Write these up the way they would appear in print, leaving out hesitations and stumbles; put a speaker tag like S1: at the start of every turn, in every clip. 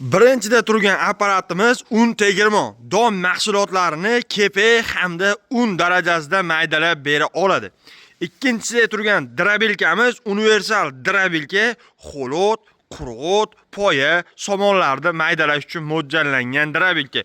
S1: Birinchida turgan apparatimiz un tegirmon. Don mahsulotlarini kepak hamda un darajasida maydalab bera oladi. Ikkinchisida turgan дробилка miz universal дробилка, xolot, qurg'o't, poya, somonlarni maydalash uchun mo'ljallangan дробилка.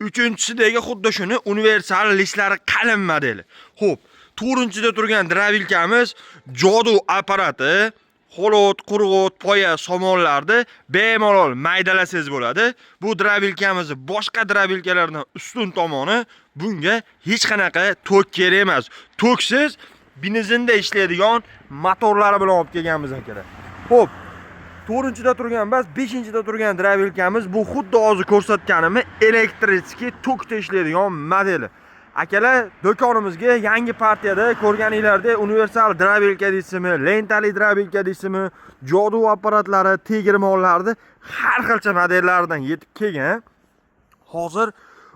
S1: Uchinchisidagi xuddi shuni universal listlari qalin modeli. Xo'p, to'rtinchida turgan дробилка miz jodu apparati. Xolot, qurg'o't, poya, somonlarni bemalol maydalasangiz bo'ladi. Bu дробилка mizni boshqa дробилка lardan ustun tomoni, bunga hech qanaqa tok kerak emas. Toksiz, benzinda ishlaydigan motorlari bilan olib kelganmiz, akalar. Xo'p, to'rtinchida turgan emas, beshinchida turgan дробилка miz bu xuddi hozir ko'rsatganimni электрический, tokda ishlaydigan modeli. Akalar, do'konimizga yangi partiyada ko'rganinglardek universal дробилка deysizmi, lentali дробилка deysizmi, jodu apparatlari, tegirmonlarni har xilcha modellaridan yetib kelgan. Hozir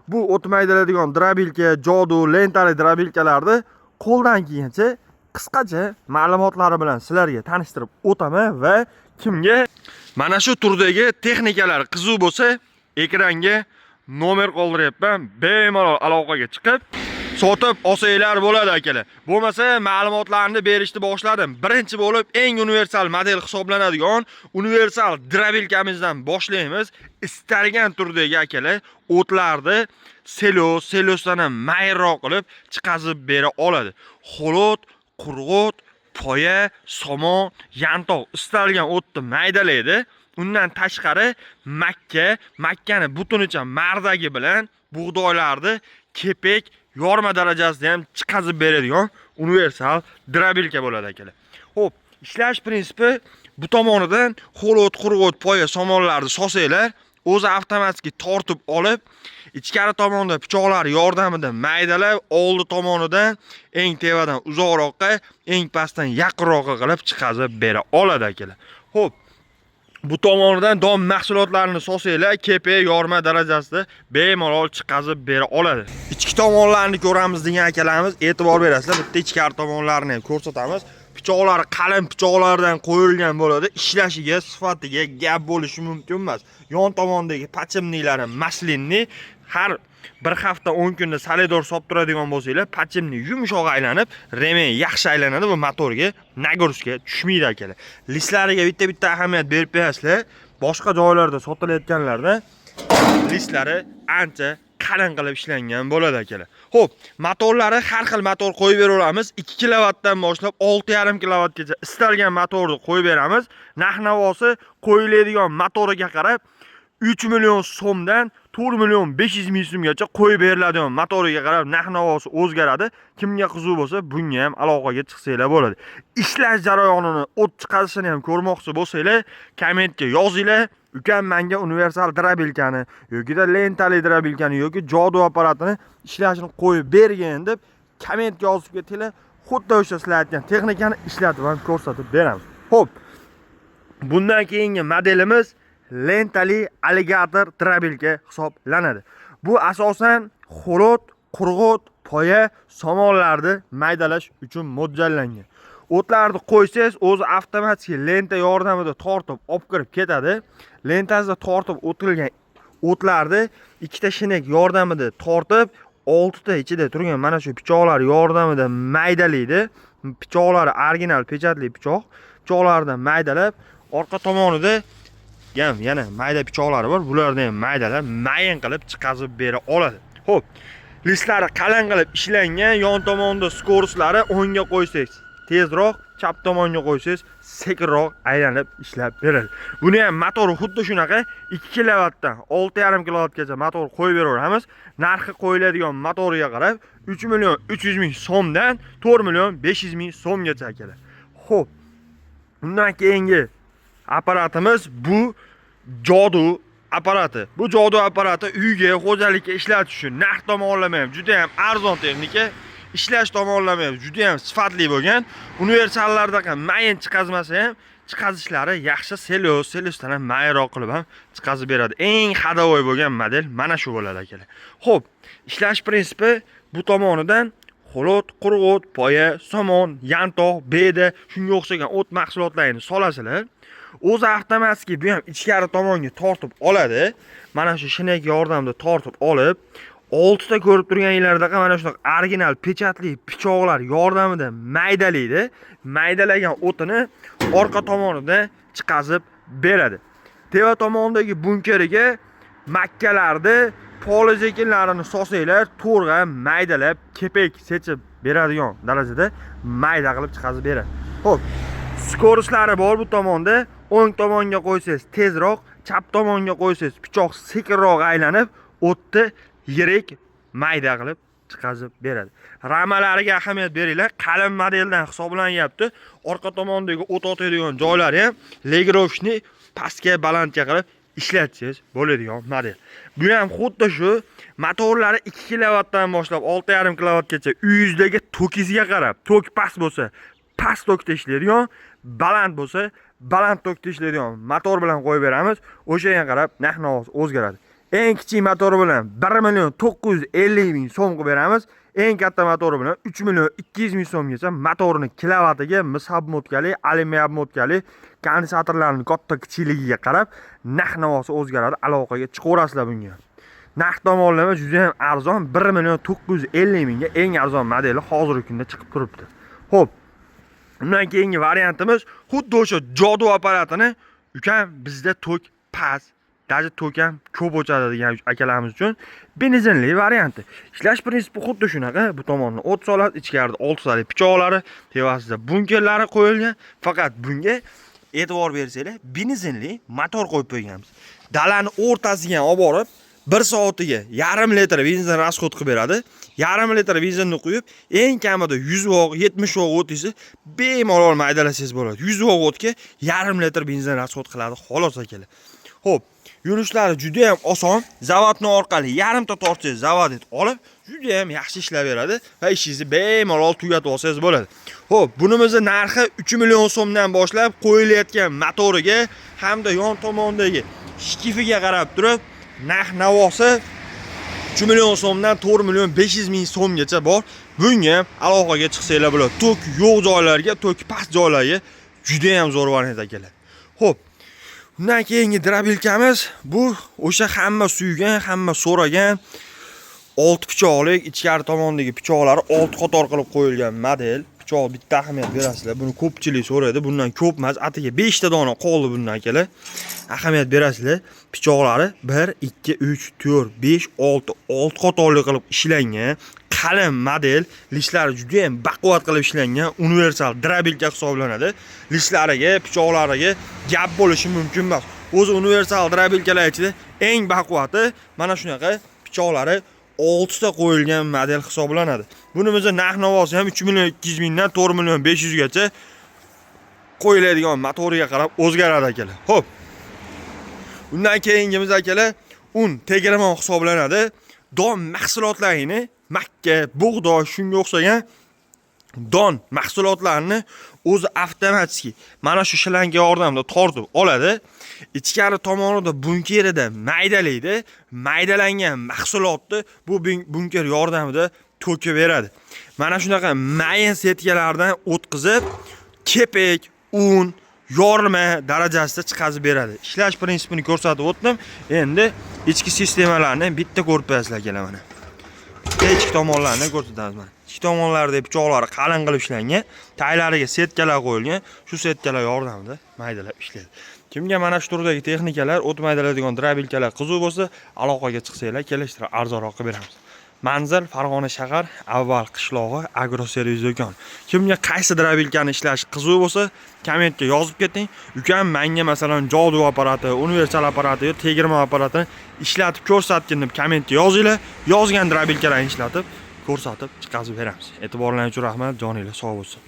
S1: bu o't maydaladigan дробилка, jodu, lentali дробилка larni qo'ldan kelgancha qisqacha ma'lumotlari bilan sizlarga tanishtirib o'taman va kimga mana shu turdagi texnikalar qiziq bo'lsa, ekranga nomer qoldiryapman. Bemalol aloqaga chiqib, sotib olsanglar bo'ladi, akalar. Bo'lmasa, ma'lumotlarni berishni boshladim. Birinchi bo'lib eng universal model hisoblanadigan universal дробилка mizdan boshlaymiz. Istalgan turdagi, akalar, o'tlarni selos, selosdan ham mayroq qilib chiqazib bera oladi. Xolot, qurg'o't, poya, somon, yantoq, istalgan o'tni maydalaydi. Undan tashqari makka, makkani butunicha mardagi bilan bug'doylarni kepak, yorma darajasida ham chiqazib beradigan universal дробилка bo'ladi, akalar. Xo'p, ishlash prinsipi: bu tomonidan xolot, qurg'o't, poya, somonlarni solsanglar, o'zi avtomatik tortib olib, ichkari tomonda pichoqlar yordamida maydalab, oldi tomonidan eng tevadan uzoqroqqa, eng pastdan yaqinroqqa qilib chiqazib bera oladi, akalar. Xo'p, bu tomonidan don mahsulotlarini solsanglar, kepak, yorma darajasida bemalol chiqazib bera oladi. Ichki tomonlarini ko'ramiz degan akalarimiz, e'tibor berasizlar, bitta ichkari tomonlarini ham ko'rsatamiz. Pichoqlari qalin pichoqlardan qo'yilgan bo'ladi. Ishlashiga, sifatiga gap bo'lishi mumkin emas. Yon tomondagi подшипник lari масляный, har bir hafta 10 kunda солидол solib turadigan bo'lsanglar, подшипник yumshoq aylanib, ремень yaxshi aylanadi va motorga нагрузка tushmaydi, akalar. Listlariga bitta-bitta ahamiyat berib qo'yasizlar. Boshqa joylarda sotilayotganlardan listlari ancha qalin qilib ishlangan bo'ladi, akalar. Xo'p, motorlari har xil motor qo'yib beraveramiz. 2 kilovatdan boshlab 6,5 kilovatgacha istalgan motorni qo'yib beramiz. Narx-navosi qo'yiladigan motoriga qarab 3 million so'mdan 4 million 500 ming so'mgacha qo'yib beriladigan, motoriga qarab narx-navosi o'zgaradi. Kimga qiziq bo'lsa, bunga ham aloqaga chiqsanglar bo'ladi. Ishlash jarayonini, o't chiqarishini ham ko'rmoqchi bo'lsanglar, kommentga yozinglar. Ukam, menga universal дробилка ni yoki lentali дробилка ni yoki jodu apparatini ishlashini qo'yib bergin deb kommentga yozib ketinglar. Xuddi o'sha sizlar aytgan texnikani ishlatib ham ko'rsatib beramiz. Xo'p, bundan keyingi modelimiz lentali alligator дробилка hisoblanadi. Bu asosan xolot, qurg'o't, poya, somonlarni maydalash uchun mo'ljallangan. O'tlarni qo'ysangiz, o'zi avtomatik lenta yordamida tortib olib kirib ketadi. Lentasida tortib o'tilgan o'tlarni ikkita shinek yordamida tortib, oltita ichida turgan mana shu pichoqlar yordamida maydalaydi. Pichoqlari original pechatli pichoq. Pichoqlardan maydalab, orqa tomonida ham yana mayda pichoqlari bor. Bularni ham maydalab, mayin qilib chiqazib bera oladi. Xo'p, listlari qalin qilib ishlangan, yon tomonida скорость lari o'ngga qo'ysangiz tezroq, chap tomonga qo'ysangiz sekinroq aylanib ishlab beradi. Buni ham motori xuddi shunaqa 2 kilovatdan 6,5 kilovatgacha motor qo'yib beraveramiz. Narxi qo'yiladigan motoriga qarab 3 million 300 ming so'mdan 4 million 500 ming so'mgacha, akalar. Xo'p, undan keyingi apparatimiz bu jodu apparati. Bu jodu apparati uyga, xo'jalikka ishlatish uchun narx tomonlama ham juda ham arzon texnika, ishlash tomonlama ham juda ham sifatli bo'lgan. Universallarda mayin chiqazmasa ham, chiqazishlari yaxshi, selos, selosdan ham mayroq qilib ham chiqazib beradi. Eng ходовой bo'lgan model mana shu bo'ladi, akalar. Xo'p, ishlash prinsipi: bu tomonidan xolot, qurg'o't, poya, somon, yantoq, beda, shunga o'xshagan o't mahsulotlarini solasizlar. O'zi avtomatik bu ham ichkari tomonga tortib oladi. Mana shu shinek yordamida tortib olib, oltita ko'rib turganinglardaqa mana shunaqa original pechatli pichoqlar yordamida maydalaydi. Maydalagan o'tini orqa tomonida chiqazib beradi. Teva tomondagi bunkeriga makkalarni, poliz ekinlarini solsanglar, to'rg'a maydalab, kepak sechib beradigan darajada mayda qilib chiqazib beradi. Xo'p, скорость lari bor bu tomonda. O'ng tomonga qo'ysangiz tezroq, chap tomonga qo'ysangiz pichoq sekinroq aylanib, o'tni yirik mayda qilib chiqazib beradi. Ramalariga ahamiyat beringlar, qalin modeldan hisoblanyapti. Orqa tomondagi o't otadigan joylari ham регулировочный, pastga, balandga qilib ishlatsangiz bo'ladigan model. Bu ham xuddi shu, motorlari 2 kilovatdan boshlab 6,5 kilovatgacha, uyingizdagi tokingizga qarab, tok past bo'lsa, past tokda ishlaydigan, baland bo'lsa, baland tokda ishlaydigan motor bilan qo'yib beramiz. O'shanga qarab narx-navosi o'zgaradi. Eng kichik motori bilan 1 million 950 ming so'm qilib beramiz. Eng katta motori bilan 3 million 200 ming so'mgacha, motorini kilovatiga, mis обмотка li, alyumin обмотка li, kondensatorlarning katta kichikligiga qarab narx-navosi o'zgaradi. Aloqaga chiqaverasizlar bunga. Narx tomonlama juda ham arzon, 1 million 950 mingga eng arzon modeli hozirgi kunda chiqib turibdi. Xo'p, undan keyingi variantimiz xuddi o'sha jodu apparatini, ukam, bizda tok past, даже tok ham ko'p o'chadi degan akalarimiz uchun benzinli varianti. Ishlash prinsipi xuddi shunaqa. Bu tomonni o't soladi, ichkarida 6 talik pichoqlari, tevasida bunkerlari qo'yilgan. Faqat bunga e'tibor bersanglar, benzinli motor qo'yib qo'yganmiz. Dalani o'rtasiga ham olib borib, 1 soatiga yarim litr benzin расход qilib beradi. Yarim litr benzinni quyib, eng kamida 100 voq, 70 voq o'tingizni bemalol maydalasangiz bo'ladi. 100 voq o'tga yarim litr benzin расход qiladi, xolos, akalar. Xo'p, yurishlari juda ham oson. Zavodni orqali yarimta tortsangiz, zavod etib olib, juda ham yaxshi ishlayveradi va ishingizni bemalol tugatib olsangiz bo'ladi. Xo'p, bunimizni narxi 3 million so'mdan boshlab, qo'yilayotgan motoriga hamda yon tomondagi shkifiga qarab turib, narx navosi 3 million so'mdan 4 million 500 ming so'mgacha bor. Bunga ham aloqaga chiqsanglar bo'ladi. Tok yo'q joylarga, tok past joylarga juda ham zo'r variant, akalar. Xo'p, undan keyingi дробилка miz bu o'sha hamma suygan, hamma so'ragan olti pichoqlik, ichkari tomondagi pichoqlari olti qator qilib qo'yilgan model. Pichoq bitta ahamiyat berasizlar. Buni ko'pchilik so'raydi. Bundan ko'p emas, atiga 5 ta dona qoldi bundan, akalar. Ahamiyat berasizlar. Pichoqlari 1, 2, 3, 4, 5, 6, 6 qatorli qilib ishlangan. Qalin model, lishlari juda ham baquvvat qilib ishlangan, universal дробилка hisoblanadi. Lishlariga, pichoqlariga gap bo'lishi mumkin emas. O'zi universal дробилка lar ichida eng baquvvati mana shunaqa pichoqlari 6 ta qo'yilgan model hisoblanadi. Bunimizni narx navosi ham 3 million 200 mingdan 4 million 500 gacha, qo'yiladigan motoriga qarab o'zgaradi, akalar. Xo'p. Undan keyingimiz, akalar, un tegirmon hisoblanadi. Don mahsulotlarini, makka, bug'doy, shunga o'xshagan don mahsulotlarini o'zi avtomatik mana shu shlanga yordamida tortib oladi. Ichkari tomonida bunkerida maydalaydi. Maydalangan mahsulotni bu bunker yordamida to'kib beradi. Mana shunaqa mayin setkalardan o'tkazib, kepak, un, yorma darajasida chiqazib beradi. Ishlash prinsipini ko'rsatib o'tdim. Endi ichki sistemalarni bitta ko'rib qo'yasizlar, akalar, mana. Bitta ichki tomonlarini ko'rsatamiz mana. Ichki tomonlarida pichoqlari qalin qilib ishlangan, taglariga setkalar qo'yilgan. Shu setkalar yordamida maydalab ishlaydi. Kimga mana shu turdagi texnikalar, o't maydalaydigan дробилка lar qiziq bo'lsa, aloqaga chiqsanglar, kelishtirib arzonroq qilib beramiz. Manzil: Farg'ona shahar, Avval qishlog'i, Agroservis do'kon. Kimga qaysi дробилка ni ishlashi qiziq bo'lsa, kommentga yozib keting. Ukam, menga masalan jodu apparati, universal apparati yo tegirmon apparatini ishlatib ko'rsatgin deb kommentga yozinglar. Yozgan дробилка larni ishlatib, ko'rsatib chiqazib beramiz. E'tiborlaringiz uchun rahmat, joninglar sog' bo'lsin.